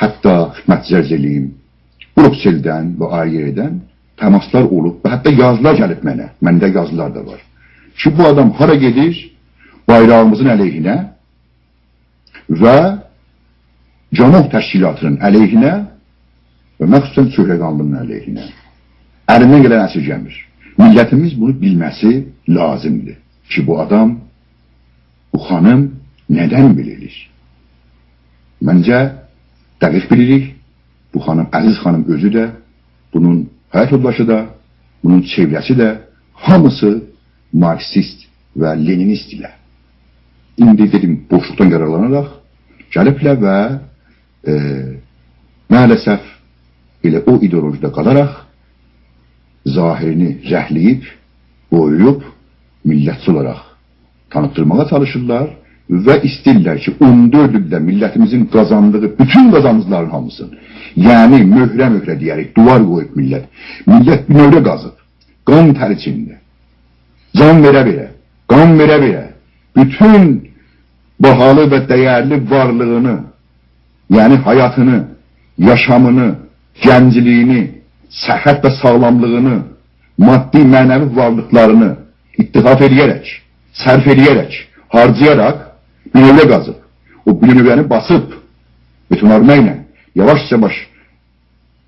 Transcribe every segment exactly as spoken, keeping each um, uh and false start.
حتی خدمتیزه عرض ائله‌ییم، بروکسلدن و آیری یئردن تماسلار اولوب و حتی یازیلار گلیب منه. منده یازیلار دا وار کی، بو آدام هارا گئدیر؟ بایراغیمیزین علیهینه و گاموح تشکیلاتی‌نین علیهینه و مخصوصاً چهرگانلی‌نین علیهینه. الیندن گلنی اسیرگه‌میر. میللتیمیز بونو بیلمه‌سی لازیمدیر کی، بو آدام، بو خانیم ندن بئله ائله‌ییر؟ منجه، دقیق بیلیریک. بو خانیم، عزیز خانیم اؤزو ده، بونون حیات یولداشی دا، بونون چئوره‌سی ده، هامیسی مارکسیست و لنینیست ایله. ایندی دئدیم، بوشلوقدان یارارلاناراق گلیبلر و، ائ، مع‌الاسف ائله او ایدئولوژیده قالاراق ظاهرینی رنگله‌ییب، بویاییب، میللتچی اولاراق تانیتدیرماغا چالیشیرلار و ایسته‌ییرلر کی، اون دؤرد ایلده میللتیمیزین قازاندیغی بوتون قازانجلارین هامیسینی، یعنی مؤهره-مؤهره دئیه‌ریک، دیوار قویوب میللت. میللت بیر نوره قازیب، قان تر ایچینده، جان وئره-وئره، قان وئره-وئره بوتون باهالی و دَیرلی وارلیغینی، یعنی حیاتینی، یاشامینی، گنجلیگینی، صحت و ساغلاملیغینی، مادی، معنوی وارلیقلارینی اتخاذ ائله‌یه‌رک، صرف ائله‌یه‌رک، هارجایاراق بیر نوره قازیب، او بیر نوره‌نی باسیب، بتون‌آرما ایله یاواش-یاواش،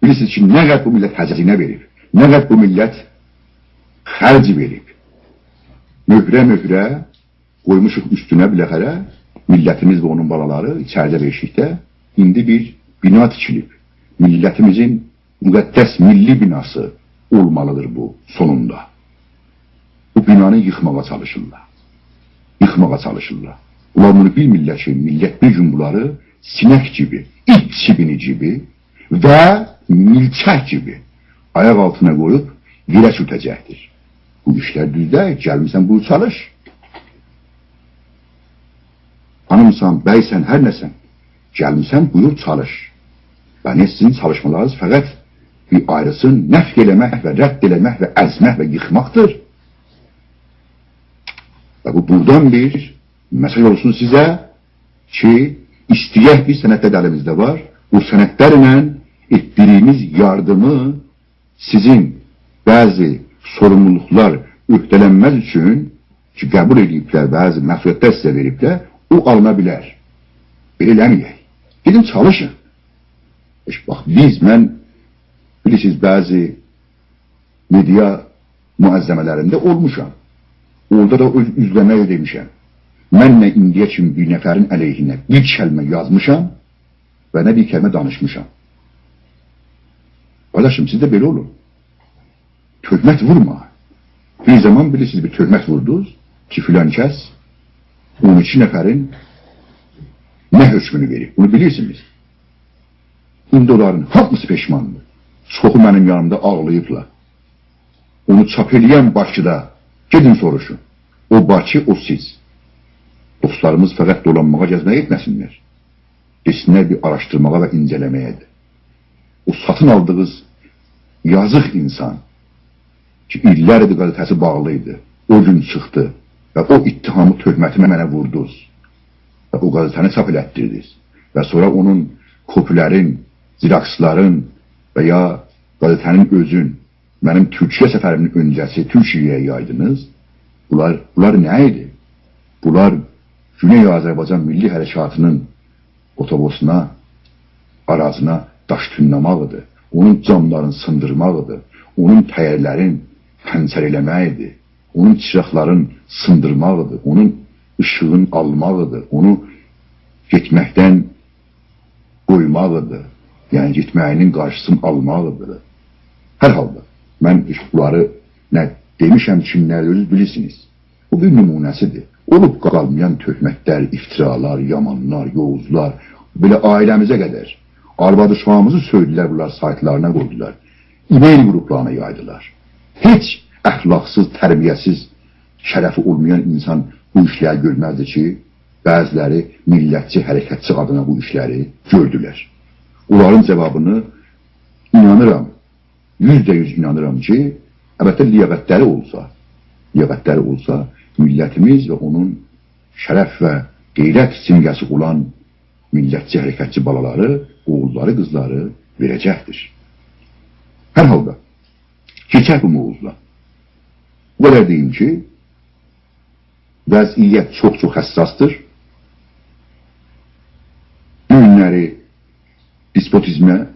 بیلیرسینیز کی، نه قدر بو میللت هزینه وئریب، نه قدر بو میللت خرج وئریب. مؤهره-مؤهره قویموشوق اوستونه، بالاخره میللتیمیز و اونون بالالاری ایچریده و ائشیکده ایندی بیر بینا تیکیلیب. میللتیمیزین مقدس میللی بیناسی اولمالیدیر بو سونوندا. بو بینانی ییخماغا چالیشیرلار. ییخماغا چالیشیرلار. بونلار بونو بیلمیرلر کی، میللت بیر گون بونلاری سینک کیمی، ایت چیبینی کیمی و میلچک کیمی آیاق آلتینا قویوب یئره سورته‌جکدیر. بو ایشلر دوز دئییل. گلمیسن، بویور چالیش. خانیمسان، بیسن، هر نه‌سن، گلمیسن، بویور چالیش. و نه، سیزین چالیشمالارینیز فقط بیر آیریسین نفی ائله‌مک و رد ائله‌مک و ازمک و ییخماقدیر. و بو بورادان بیر مئساژ اولسون سیزه کی، ایسته‌یک، بیر سندلر ده الیمیزده وار، او سندلرله ائتدیگیمیز یاردیمی سیزین بعضی سوروملولوقلار عهده‌لنمز اوچون کی، قبول ائدیبلر، بعضی مسئولیت‌لر سیزه وئریبلر، او آلینا بیلر. بئله ائله‌مه‌یک. گئدین چالیشین. هئچ، باخ، بیز، من، بیلیرسینیز، بعضی مئدیا معظمه‌لرینده اولموشام. اورادا دا اؤز اوزلرینه ده دئمیشم. من نه ایندییه کیمی بیر نفرین علیهینه بیر کلمه یازمیشام و نه بیر کلمه دانیشمیشام. قارداشیم، سیز ده بئله اولون. تهمت وورما. بیر زامان، بیلیرسینیز، بیر تهمت ووردونوز کی، فلان کس اون ایکی نفرین نه حکمونو وئریب. بونو بیلیرسینیز. ایندی اونلارین هامیسی پشماندیر. چوخو منیم یانیمدا آغلاییبلار. اونو چاپ ائله‌ین باکیدا، گئدین سوروشون. او باکی، او سیز. دوستلاریمیز فقط دولانماغا، گزمه‌یه گئتمه‌سینلر. گئتسینلر بیر آراشدیرماغا و اینجه‌له‌مه‌یه ده. او ساتین آلدیغینیز یازیق اینسان کی، ایللر ایدی قزئته‌سی باغلی ایدی، او گون چیخدی و او اتهامی، تهمتی منه ووردونوز و او قزئته‌نی چاپ ائلتدیردینیز و سونرا اونون کپی‌لرین، زیراکسلارین و یا قزئته‌نین اؤزون منیم تورکیه سفریمین اؤنجه‌سی تورکیه‌یه یایدینیز. بونلار، بونلار نه ایدی؟ بونلار گونئی آذربایجان میللی حرکاتی‌نین اوتوبوسونا، آراجینا داش تونلاماق ایدی. اونون جاملارینی سیندیرماق ایدی. اونون تایرلرین پنچر ائله‌مک ایدی. اونون چیراقلارین سیندیرماق ایدی. اونون ایشیغین آلماق ایدی. اونو گئتمکدن قویماق ایدی. یعنی، گئتمه‌یینین قارشیسینی آلماق ایدی. هر حالدا، من بونلاری نه دئمیشم، کیملر، اؤزونوز بیلیرسینیز. بو بیر نمونه‌سیدیر. اولوب قالمایان تهمت‌لر، افترالار، یامانلار، یووزلار، بئله عائله‌میزه قدر. آرواد اوشاغیمیزی سؤیدولر، بونلار سایتلارینا قویدولار. ایمیل گروپلارینا یایدیلار. هئچ اخلاقسیز، تربیه‌سیز، شرفی اولمایان اینسان بو ایشلری گؤرمزدی کی، بعضی‌لری میللتچی، حرکتچی آدینا بو ایشلری گؤردولر. اونلارین جاوابینی، اینانیرام، یوزده یوز اینانیرام کی، البته، لیاقت‌لری اولسا، لیاقت‌لری اولسا، میللتیمیز و اونون شرف و غیرت سیمگه‌سی اولان میللتچی حرکتچی بالالاری، اوغوللاری، قیزلاری وئره‌جکدیر. هر حالدا، کئچک بو موضوعدان. او قدر دئییم کی، وضعیت چوخ-چوخ حساسدیر. بو گونلری دسپوتیزمه،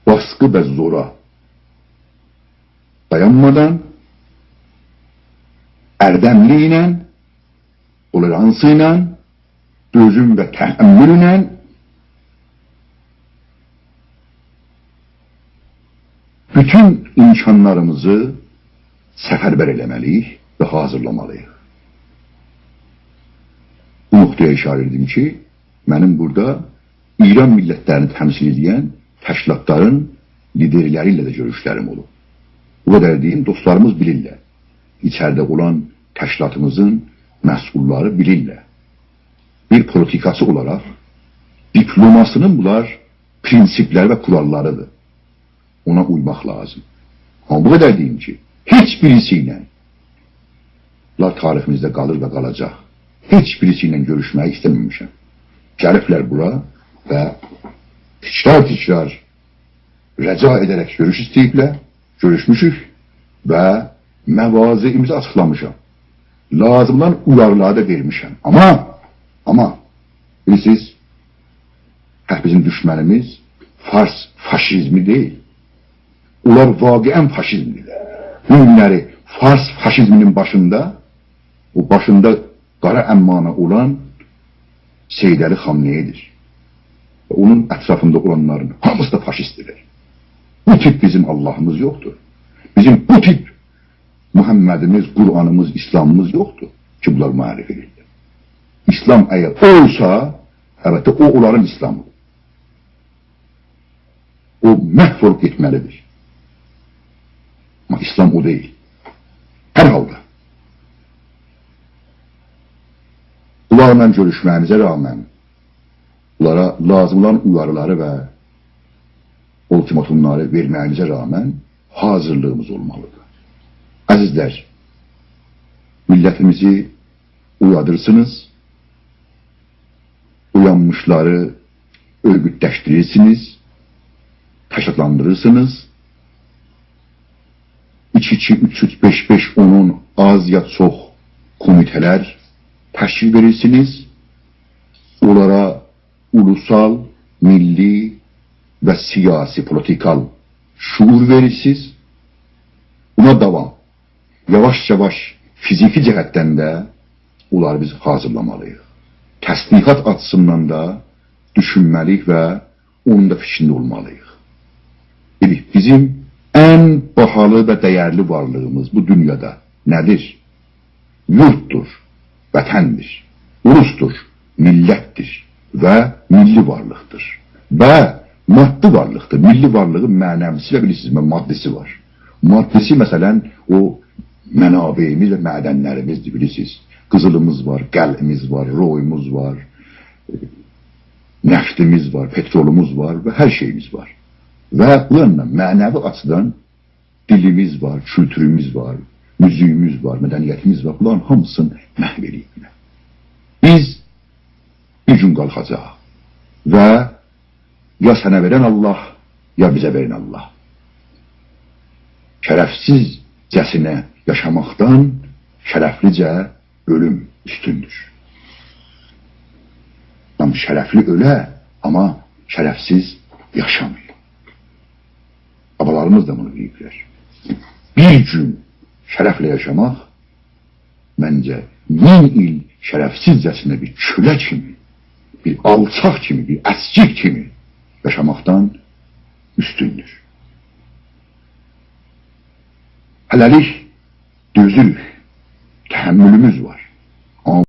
باسقی و زورا دایانمادان، اردملی ایله، تولرانس ایله، دؤزوم و تحملله بوتون امکانلاریمیزی سفربر ائله‌مه‌لی‌ییک و حاضیرلامالی‌ییق. بو نقطه‌یه اشاره ائدیم کی، منیم بورادا ایران میللتلرینی تمثیل ائدن تشکیلاتلارین لیدرلری ایله ده گؤروشلریم اولوب. بو قدر دئییم، دوستلاریمیز بیلیرلر. ایچریده اولان تشکیلاتیمیزین مسئوللاری بیلیرلر. بیر پولیتیکاچی اولاراق دیپلوماسی‌نین بونلار پرینسیپلری و کوراللاری‌دیر. اونا اویماق لازیم. آمما بو قدر دئییم کی، هئچ بیریسی ایله، بونلار تاریخیمیزده قالیر و قالاجاق، هئچ بیریسی ایله گؤروشمه‌یی ایسته‌مه‌میشم. گلیبلر بورا و تکرار-تکرار رجا ائده‌رک گؤروش ایسته‌ییبلر، گؤروشموشوک و مواضعیمیزی آچیقلامیشام. لازیم اولان اویاریلاری دا وئرمیشم. آمما، آمما، بیلیرسینیز، هه، بیزیم دوشمنیمیز فارس فاشیزمی دئییل. اونلار واقعاً فاشیزمدیر. بو گونلری فارس فاشیزمی‌نین باشیندا، او باشیندا قارا عمّانی اولان سید علی خامنه‌ای‌دیر. و اونون اطرافیندا اولانلارین هامیسی دا فاشیستدیرلر. بو تیپ بیزیم آللاهیمیز یوخدور. بیزیم بو تیپ محمدیمیز، قرآنیمیز، ایسلامیمیز یوخدور کی، بونلار معرفی ائدیرلر. ایسلام اگر اولسا، البته، او اونلارین ایسلامی‌دیر. او محو اولوب گئتمه‌لی‌دیر. آمما ایسلام او دئییل. هر حالدا، بونلارلا گؤروشمه‌ییمیزه رغماً، بونلارا لازیم اولان اویاریلاری و اولتیماتوملاری وئرمه‌ییمیزه رغماً حاضیرلیغیمیز اولمالی‌دیر. عزیزلر، میللتیمیزی اویادیرسینیز، اویانمیشلاری اؤرگوتلشدیریرسینیز، تشکیلاتلاندیریرسینیز. ایکی ایکی، اوچ اوچ، بئش بئش، اون اون، آز یا چوخ کمیته‌لر تشکیل وئریرسینیز. اونلارا اولوسال، میللی و سیاسی، پولیتیکال شعور وئریرسینیز. بونا داوام. یاواش-یاواش فیزیکی جهتدن ده اونلاری بیز حاضیرلامالی‌ییق. تسلیحات آچیسیندان دا دوشونمه‌لی‌ییک و اونون دا فیکرینده اولمالی‌ییق. دئدیک، بیزیم ان باهالی و دَیَرلی وارلیغیمیز بو دونیادا نه‌دیر؟ یورددور، وطندیر، اولوسدور، میللتدیر و میللی وارلیقدیر. و مادی وارلیقدیر. میللی وارلیغین معنوی‌سی و، بیلیرسینیز، مادی‌سی وار. مادی‌سی، مثلاً، او منابعیمیز و معدنلریمیزدیر، بیلیرسینیز. قیزیلیمیز وار، قلعه‌میز وار، رویوموز وار، نفتیمیز وار، پترولوموز وار و هر شئییمیز وار. و بو یاندان معنوی آچیدان دیلیمیز وار، کولتوروموز وار، موزیگیمیز وار، مدنیتیمیز وار. بونلارین هامیسینی محو ائله‌ییبلر. بیز بیر گون قالخاجاغیق و یا سنه وئرن آللاه، یا بیزه وئرن آللاه. شرفسیزجه‌سینه یاشاماقدان شرفلیجه اؤلوم اوستوندور. آدام شرفلی اؤله، آمما شرفسیز یاشامایا. بابالاریمیز دا بونو دئییبلر. بیر گون شرفله یاشاماق، منجه، مین ایل شرفسیزجه‌سینه بیر کؤله کیمی، بیر آلچاق کیمی، بیر اسکیک کیمی یاشاماقدان اوستوندور. هله‌لیک دؤزوروک، تحملوموز وار.